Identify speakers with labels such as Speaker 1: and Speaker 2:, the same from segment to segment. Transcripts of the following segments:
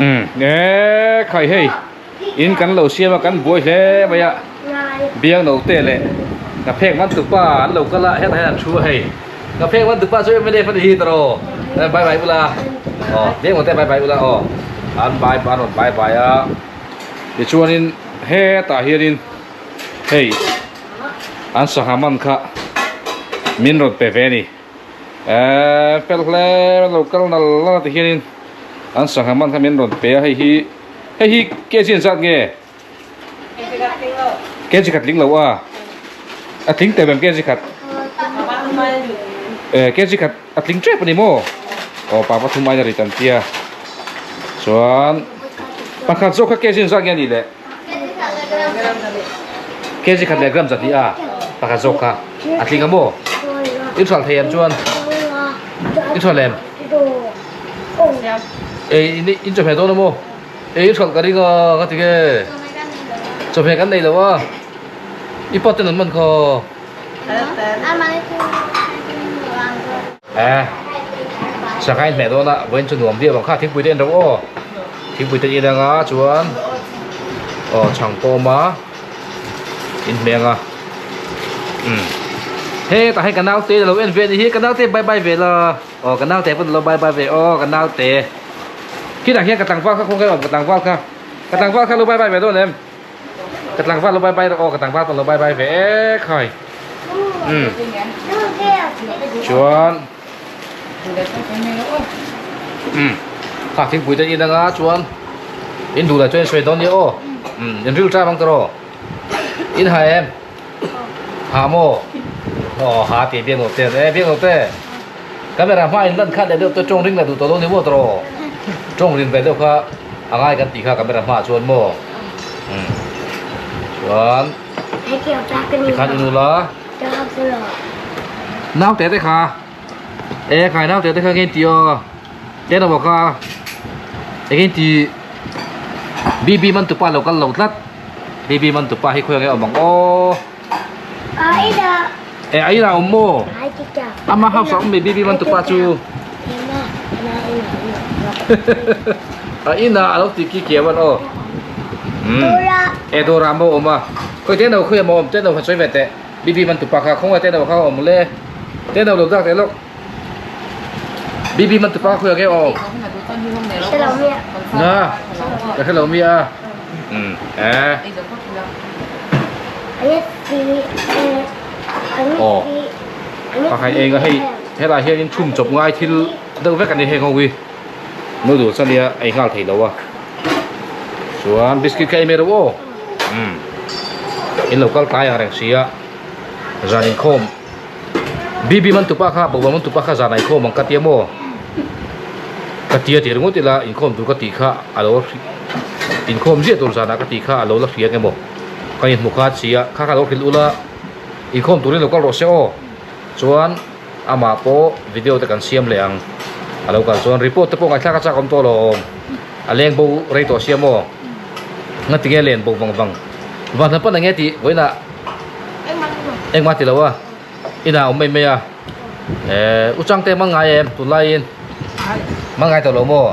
Speaker 1: Umm e khai hei in kan lo siam a kan buai hle mai a biang no te leh ka phek man tupa an lo kal a hetah hian an thu a hei ka phek man tupa chu mnf a ni hi tawh aw bye bye ula aw biang no te bye bye ula aw an bye an rawn bye bye a tichuanin hetah hianin hei an sangha man kha min rawn pe ve a ni. Eee fel hle mai lo kal nal nal a ti hianin an sangha man kha min rawn pe a hei hi hei hi kg an zat nge kg khat tling lo a a tling tep em kg khat eh kg khat a tling tep a ni maw aw pa pathum aina rit an tia chuan pakhat zawk kha kg an zat nge a nih le kg khat leh gram zahnih a pakhat zawk kha a tling a maw i hral thei em chuan i hral em ei in chawhmeh dawn a maw ei i hral ka ring a ka ti nge chawhmeh kan nei lo a i pa ten an man kha e sangha in hmeh dawn a vawiin chu nuam viau ang kha thingpui te en ro aw thingpui te in anga chuan aw chhang pawh a awm a in hmeh anga umm hetah hian ka naute alo en ve a nih hi ka naute bye bye ve la aw ka naute pawn alo bye bye ve aw ka naute khitah khian ka tlangval kha khawnge a awm ka tlangval kha ka tlangval kha alo bye bye ve dawn em. Ka tlangval lo bye bye rawh aw ka tlangval pawh lo bye bye ve e khai umm chuan umm kha thingpui te in anga chuan in duh lah chuan in sawi dawn nia aw umm in ril ṭam ang ta rawh in ha em ha maw aw ha tih biak lo te e biak lo te camera hma in lan khat leh deuh te tawng ring leh duh tawh lo ni maw tawh tawng rin ve deuh kha a ngai kan tih kha camera hmaah chuan maw umm chuan tikhan i nula naute te kha e khai naute te kha nge tih aw te lo kha eng ti bb man tupa lo kal lo tlat bb man tupa hi khawi ang nge awm ang aw. E a ina awm maw? Ama house a awm mai baby man tupa chu. A ina a lo ti ki kiau an aw. E dawrah maw awm a. Khawi te no khawi maw awm te no kha sawi ve teh. Baby man tupa kha khawngaih te no kha awm le. Te no lo dak teh lawk. Baby man tupa kha khawi ang nge awm. Na ka hrelo mi a. E. Aw pakhat eng a hei helai hianin chhum chawp ngai thil deuh vek a ni heng ho hi noodles a nia ei nghal thei lo a chuan biscuit kha ei mai rawh aw umm in lo kal tlai ang reng si a zan inkhawm bb man tupa kha bawkbawn man tupa kha zan a inkhawm ang ka tia maw ka tia tih ringawt ila inkhawm tur ka tih kha a lo inkhawm ziah tur zanah ka tih kha a lo la hria eng emaw ka inhmu kha a chi a kha kha lo hrilh ula inkhawm turin lo kal rawh se aw chuan amah pawh video te kan siam leh ang a lo kal chuan report te pawh ngaihthlak a chak awm tawh lo awm a leng bo rei tawh sia maw nga tinge len bo vang vang van hna pan ang nge tih vawiinah engmah ti lo a inah awm mai mai a eh u changte hmang ngai em tunlaiin hmang ngai tawh lo maw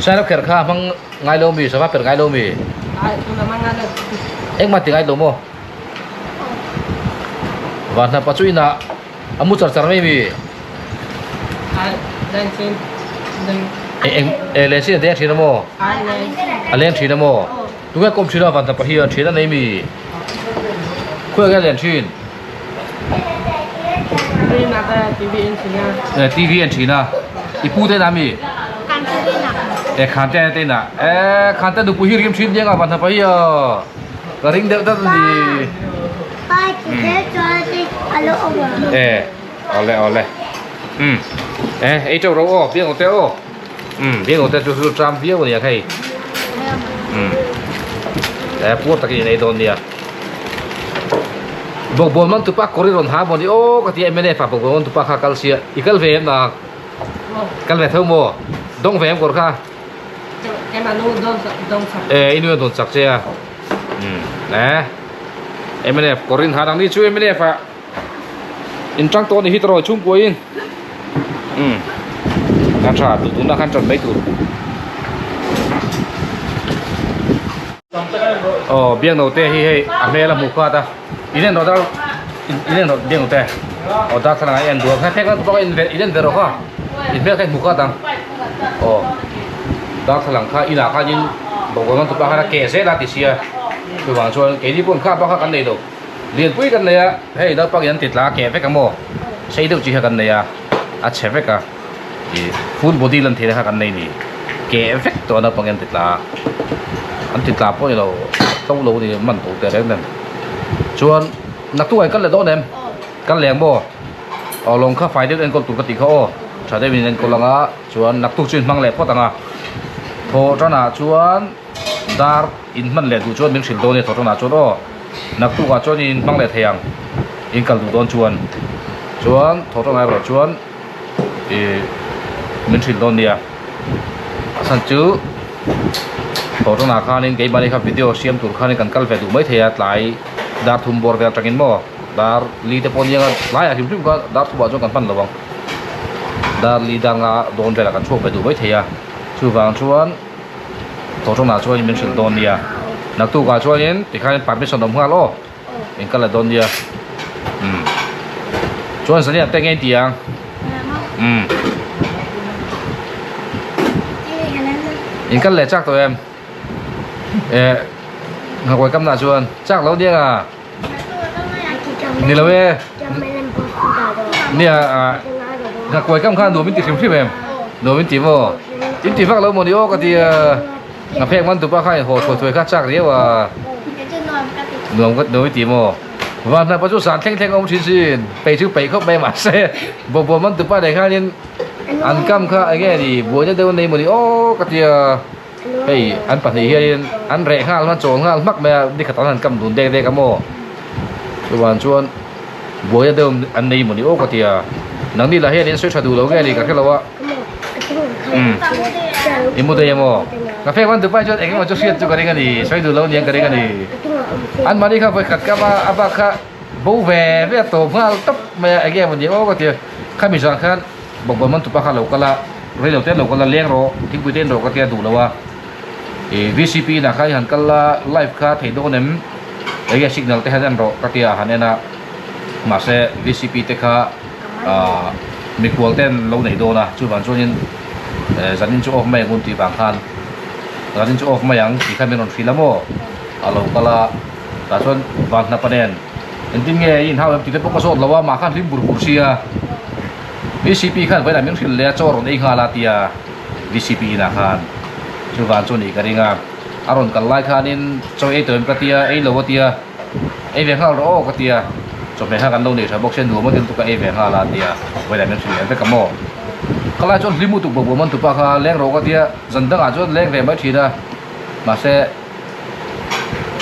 Speaker 1: sailawkherh kha hmang Ngai lo mi, sava per ngai lo mi. Engmah ti ngai lo maw? Van hnapa chu inah a mu char char mai mi. Eng e len sin a deng thin a maw? A leng thin a maw? Tunge kawm thin a van hnapa hian thin a nei mi. Khawi nge a len thin? Eh TV en thin a i pu te na mi eh khan te te na eh khan te nupui hi rim thin diang a van hapa hi a ka ring deuh dat ani eh ole ole um eh ei teuh ro aw biang te aw um biang te chu chu tram viau ania hei um eh puar takin in ei dawn nia. Bawkbawn man tupa kawr i rawn ha maw ni aw ka ti a mnf ah bawkbawn man tupa kha kal sia i kal ve em na kal ve tho maw dawng ve em kawr kha e i nu dawn chak che a um e mnf kawr in ha dang ni chu mnf ah in tang tawh ni hi tawh chhungkua in um. A tha duh duhna khan ṭan mai tur. Aw biangnote hi hei a hmel a hmuh khat a in en rawh dar in en rawh biangnote aw darthlalang ah a en duh a phek bawk a in en ve rawh kha in hmel kha in hmu khat ang aw darthlalang kha inah khanin bawkbawn man tupa khan a keh zel a ti sia chuvang chuan keini pawh kha bak kha kan nei lo lianpui kan nei a hei naupang in an ti tla a keh vek ang maw sei deuh chi kha kan nei a a chhe vek a. Ih full body lan theihna kha kan nei ni keh vek tawh a naupang hian an ti tla a an ti tla pawh ni lo tlo lo a ni man to teh reng nen chuan naktuk ah in kal leh dawn em kal leh ang maw aw lawng kha fai deuh enkawl tur ka tih kha aw tha deuhin in enkawl ang a chuan naktuk chu in hmang leh phawt ang a thawh tanah chuan dar in hman leh duh chuan min hrilh dawn a ni thawh tanah chuan aw naktuk ah chuan in hmang leh thei ang in kal duh dawn chuan chuan thawh tanah erawh chuan. Ih min hrilh dawn nia a chhan chu thawhṭanah khanin keimahni kha video siam tur khanin kan kal ve duh maithei a tlai dar thum bawr vel atangin maw dar li te pawh nia tlaiah hrim hrim kha dar thumah chuan kan hman lo ang dar li dar nga dawn velah kan chhuak ve duh maithei a chuvang chuan thawhṭanah chuanin min hrilh dawn nia naktukah chuanin tikhanin permission awm nghal aw. In kal la dawn nia umm chuan zaniah te nge in ti ang umm in kal leh chak tawh em eh nghakuai kam nah chuan chak lo nia nga ni lo e nia ah nghakuai kam khan nuam in ti hrim hrim em nuam in ti maw in ti vak lo maw ni aw ka tia. Nghaphek man tupa kha in haw thuai thuai kha chak riau a. Nuam ka nuam i ti maw? Van hnapa chu san thleng thleng a awm thin sin. Peih chu peih khawp mai mahse bawkbawn man tupa nen khanin an kam kha eng nge ni buaina deuh an nei maw ni aw ka tia. Hei an pahnih hianin an reh nghal an chawl nghal hmak mai a nikhat an han kam dun dek dek a maw. Chuan chuan buaina deuh an nei maw ni aw ka tia. Nangni lah hian in sawi tha duh lo nge ni ka hre lo a. Umm i mu daih emaw ka fek man dupai chuan eng emaw chu hriat chu ka ring a ni sawi duh lo niang ka ring a ni an mahni kha vawi khat kam a a bak kha bo ve ve a tawp nghal tawp mai a eng emaw ni aw ka ti a khami zan khan bawkbawn man tupa kha a lo kal a rei lo te an lo kal a leng rawh thingpui te in rawh ka tia duh lo a ih vcp inah khan i han kal a live kha thei dawn em eng nge signal te han en rawh ka tia a han en a mahse vcp te kha. Ahh mikhual te an lo nei dawn a chuvang chuanin eh zanin chu off mai ang un tih vang khan zanin chu off mai ang tih kha min rawn hrilh a maw a lo kal a tah chuan van hnapa nen engtin nge i inhau em tih te pawh ka zawt lo a mah khan hlim bur bur sia vcp khan vawiinah min hrilh leh a chaw rawn ei nghal a tia vcp inah khan chuvang chu a nih ka ring a a rawn kal lai khanin chaw ei tawh em ka tia ei lo a tia. Ei ve nghal rawh aw ka ti a, chawhmeh kha kan lo nei tha bawk sia nuam a dil tuk a ei ve nghal a ti a, vawilah min hrilh leh vek a maw. Ka lai chuan hlim utuk bawk bawk tupa kha leng rawh ka ti a, zan dangah chuan leng ve mai thin a, mahse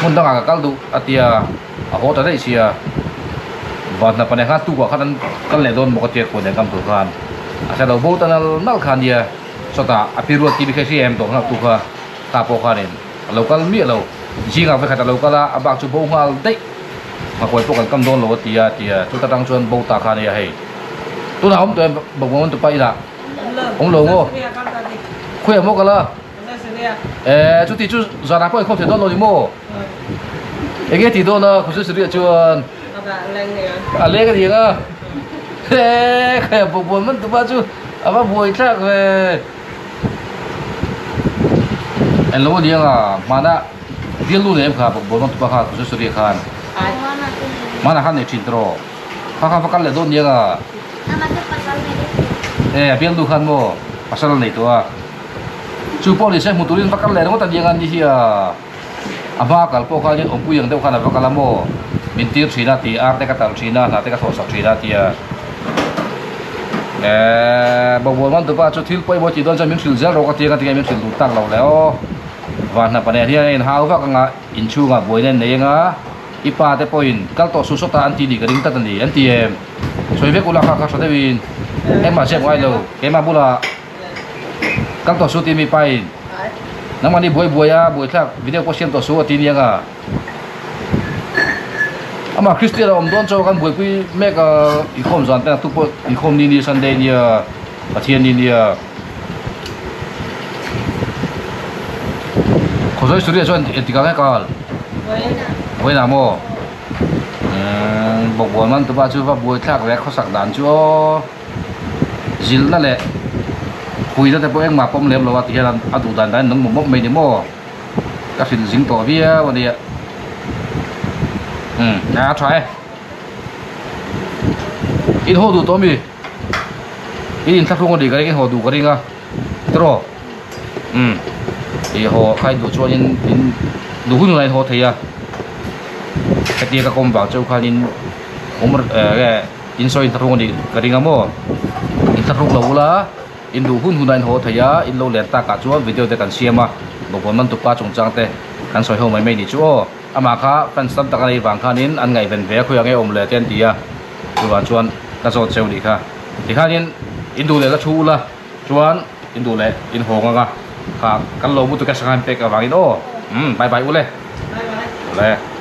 Speaker 1: hmun dangah ka kal duh a ti a, a haw ta daih sia, van hnapa nen khan tukah khan an kal leh dawn maw ka ti a khuan leh kam tur khan a hre lo bo ta nal nal kha a nia, sawtah a pi ruat tih kha i hria em tawh nghak tu kha ta pawh khanin. A lo kal miah lo. Zingah vekhat a lo kal a, a bak chu bo nghal daih. Nghakuai pawh kan kam dawn lo a ti a, ti a. Chuta tang chuan bo ta kha a nia hei. Tunah awm tawh em Bawkbawn man tupa inah? Awm lo maw? Khawiah maw kal a? Eh, chuti chu zanah pawh inkhawm thei dawn lo ni maw? Enge tih dawn a, Khusu Siriah chuan? A leng a ni ang a. Eh, khawiah Bawkbawn man tupa chu a va buai thlak ve. Englo a niang a hmana bial nu leh em kha bawkbawn man tupa kha Khusu Suri khan hmanah khan nei thin tawh kha kha va kal leh dawn niang a e a bial nu khan maw pasal a nei tawh a chu pawh ni se hmu turin va kal leh ringawt a niang a ni hi a a hma kal pawh khanin awmpui ang deuh khan a va kal a maw min tir thin a tih ar te ka talh thin a hna te ka thawh sak thin a tia eeee bawkbawn man tupa chu thil pawimawh tih dawn chuan min hrilh zel rawh ka ti ang a tinge min hrilh duh tak lo le aw van hna pahnih hian a inhau vak ang a inchhungah buaina an nei ang a i pa te pawhin kal tawh suh sawt a an ti nih ka ring tlat a ni an ti em sawi vek ula kha kha hra deuhin engmah ziak ngai lo keimah bulah. Kal tawh su timi pain nangmahni buai buai a buai thlak video pawh siam tawh su a ti nia nga amah Christian a awm dawn chaw kan buaipui mek a inkhawm zan te naktuk pawh inkhawm ni ni Sunday nia Pathian ni nia. Khawzawi Surya chuan engtikah nge kal? Vawiinah maw? Umm bawkbawn man tupa chu va buai thlak ve khawsak dan chu aw zilhna leh puina te pawh engmah pawm lem lo a ti hian a duh dan dan in nung mawp mawp mai ni maw? Ka hrilh zing tawh viau a nia. Umm a tha e. In haw duh tawh mi? In inthlahrung a nih ka ring in haw duh ka ring a tiraw? Umm i haw khai duh chuanin in duh hun hunah in haw thei a hetia ka kawm vang chauh khanin awm eh in sawi inthlahrung a nih ka ring a maw inthlahrung lo ula in duh hun hunah in haw thei a in lo len takah chuan video te kan siam a bawkbawn man tupa chungchang te kan sawi ho mai mai ni chu aw amah kha fans tam tak a nei vang khanin an ngaihven ve a khawiah nge awm leh te an ti a chuvang chuan ka zawt cheu nih kha tikhanin in duh leh la thu ula. Chuan in duh leh in hawng anga kha kan lo mutu ka sangha in pek avangin aw umm bye bye ule. Bye bye. Ule.